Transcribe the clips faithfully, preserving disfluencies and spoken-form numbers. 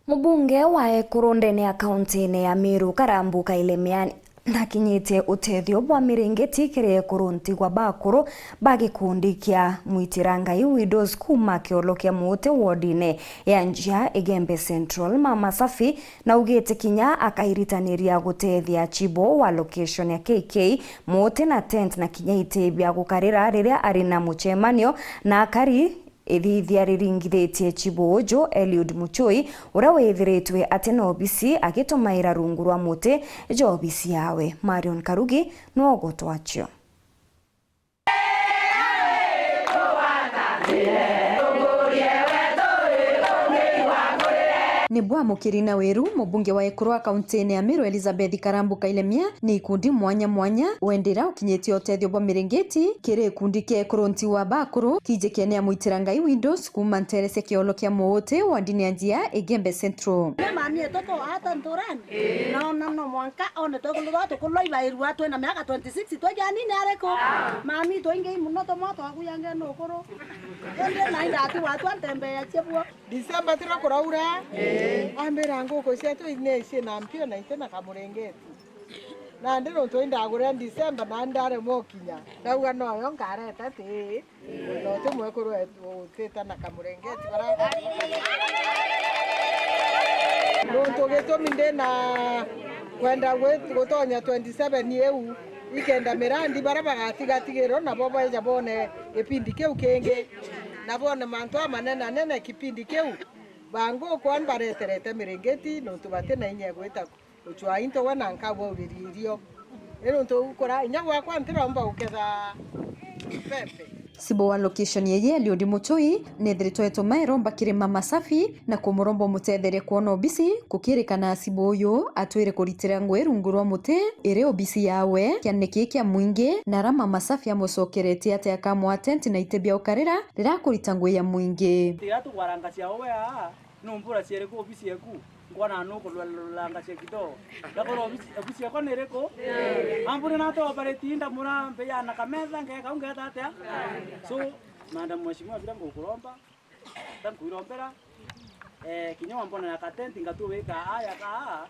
Mubunge wa ekuru ndene ya kauntine ya Meru, Karambu Kailemia, nakinyitie utethio bwa miringiti kiri ekuru ntigwa ba akuru ba gikundi kia Mwitirangai Widows kuuma Kiolokia Muuti wodine ya Njia, Igembe Central, Mama Safi, na augite kinya akairitaniria gutethia chibo wa location ya K K Muuti na tent na kinya iti bia gukarira riria ari na muchemanio na akari. Ithithia riringithitie chibo uju Eliud Muchui, uria withiritwe ati na obisi agitumaira rungu rwa muti jwa obisi yawe. Marion Karugi niwe ugutwachio. Ni bwamukiri na wiru mubunge wa ekuru wa kauntine ya Meru Elizabeth Karambu Kailemia ni ikundi mwanya mwanya wendera ukinyitie utethio bwa miringiti kiri ikundi kia ekuru ntigwa ba akuru kijikene ya Mwitirangai Widows kuuma ntere cia Kiolokia Muuti wodine ya Njia, Igembe Central. Ni mami etu tu ata nturani? Na ona no mwanka one twekulu twa tukulwa ibairua twina miaka twenty-six twi janini ariku? Mami twingi muno tumwe twakuyange nukuru. Indi na indati watwa ntembeya chibwo. December tira kuraura, ambira nguku cietu ine ciina mpio na iti na kamurengeti. Nandi nontu indagurira December, na ndaremwa ukinya. Ndauga noyo nkareta ati, na uti mwekuru wetu utita na kamurengeti bara. Nontu gitumi ndi na kwenda gwi-, gutonya twenty-seven iu, ikenda mirandi bara bagatigatigirwo nabo beja bone gipindi kiu kingi, na bone mantu amanene anene kipindi kiu. Bangu kwani bareterete miringiti nontu bati na inya ya gwita gucwaa into we na nkagwa uriri irio. Ni nontu ukura inya gwakwa ntiromba guketha mbembe. Sibo wa location yeye Eliud Muchui nethiritwe etuma eromba kiri Mama Safi na kumuromba umutetherie kwona obisi, kukirikana sibo uyu atwire kuritira ngui rungu rwa muti iri obisi yawe kianene kii kia mwingi, na ara Mama Safi amucokeretie ati akamwa tent na iti bia ukarira riria akurita ngui ya mwingi. Tiga tugwarangacia owe aa, numbura cieriku obisi yeku? Nkwona nukululanga cia kidogo. Ndakora obisi, obisi yakwa ni iriku? Amburi nate operate ndamura mbeya na kametha ngeka ungeta atia? So, madam mheshimiwa, bila ngukuromba, tankuirombera, eh, kinya wambona na katenti ngatu wika aya ka,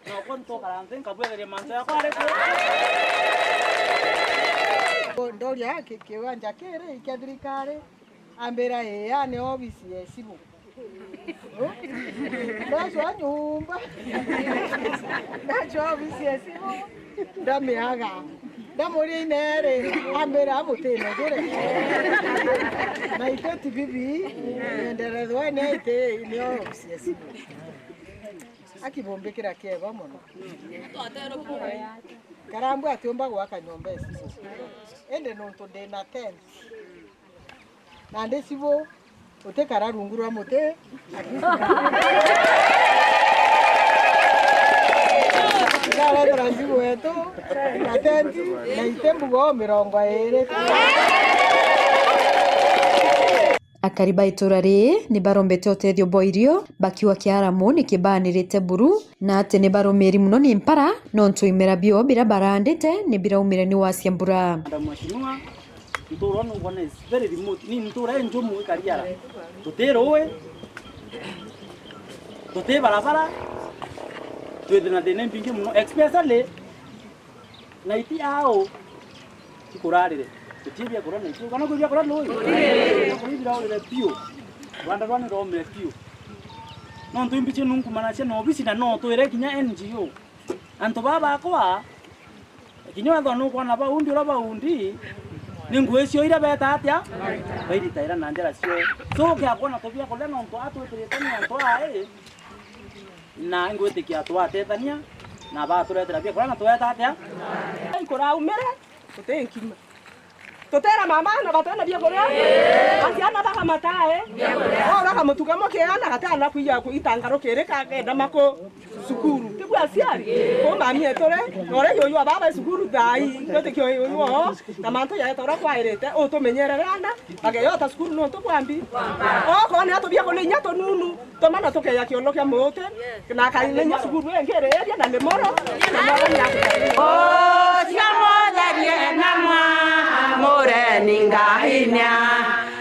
noko ntokara nthi nkabwetheria mantu yakwa ariku? Ndoria ki-, kiwanja kiri kia thirikari, ambira, ii, aa ni obisi ya esibu. Ndacwa nyumba. Ndacwa obisi ya esibu. Ndamiaga. Ndamuria inere, ambira, mutinegire. Na ite ti bibi, nyenderethwa ni iti, ni obisi ya esibu. Akibumbikira kieba mono. Karambu atiumba gwaka nyomba esibu. Indi nontu ndina tent. Nandi cibu, utikara rungu rwa muti. Ndarethera njigu wetu, na tenti, na ite mbugo mirongo iri. Akari ba itura riri ni barombete utethio bwa irio, bakiuga kiaramu ni kibaanirite buru, na ati ni barumiri mono ni mpara, nontu imera bio biria barandite ni biraumire ni wacia mbura. Madam Mheshimiwa, ntura unu ubona is very remote. Ni ntura injumu ikari ara. Tuti rui, tuti barabara, twi na thina imbingi mono, especially na iti ao ikurarire. Tuti biakuria na iti, kana kwi biakuria nui? Kwi biraurire biu. Rwanda rwa ni rwaumire biu. Nontu imbichi nunkumanacia na obisi na no twire kinya N G O. Antu baa bakwa, kinya wethwa nukwona baundi uria baundi, ni ngui cio iria beta atia? Bairitaira na njara cio. So, kia kwona tubia kuria nontu atwitirite ni antu ai, na ngwitikia twatethania, na baturetera bia kuria na tweta atia? Nkuraumire, tuti nkima. Tutera mama na batena bia kuria. Aciana bakamatae. O bakamutuga mukiana gatana kuiya kuita ngarukiri kagenda maku cukuru. Tibwa aciari. Ko mami etore, ore yoyo ababa cukuru thai, twete kio yoyo. Na mantu ya etore kwairite, utumenyerere ana, bageyota cukuru no tubwambi. O ko ni atubia kulinya tununu. Tumana tukeya kiondo kia muti, na akaimenya cukuru ingi iri eria na ni moro, na moro ni akuthairia. Ucio mutherie na mwamure ni Ngai ni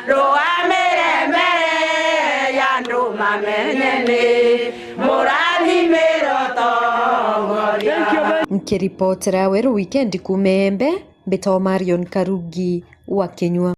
arugamire mbere ya andu. Mamenye ni murathimiro tongoria. Nkiripotera Weru Weekend kuuma Embe, mbitagwa Marion Karugi wa Kinyua.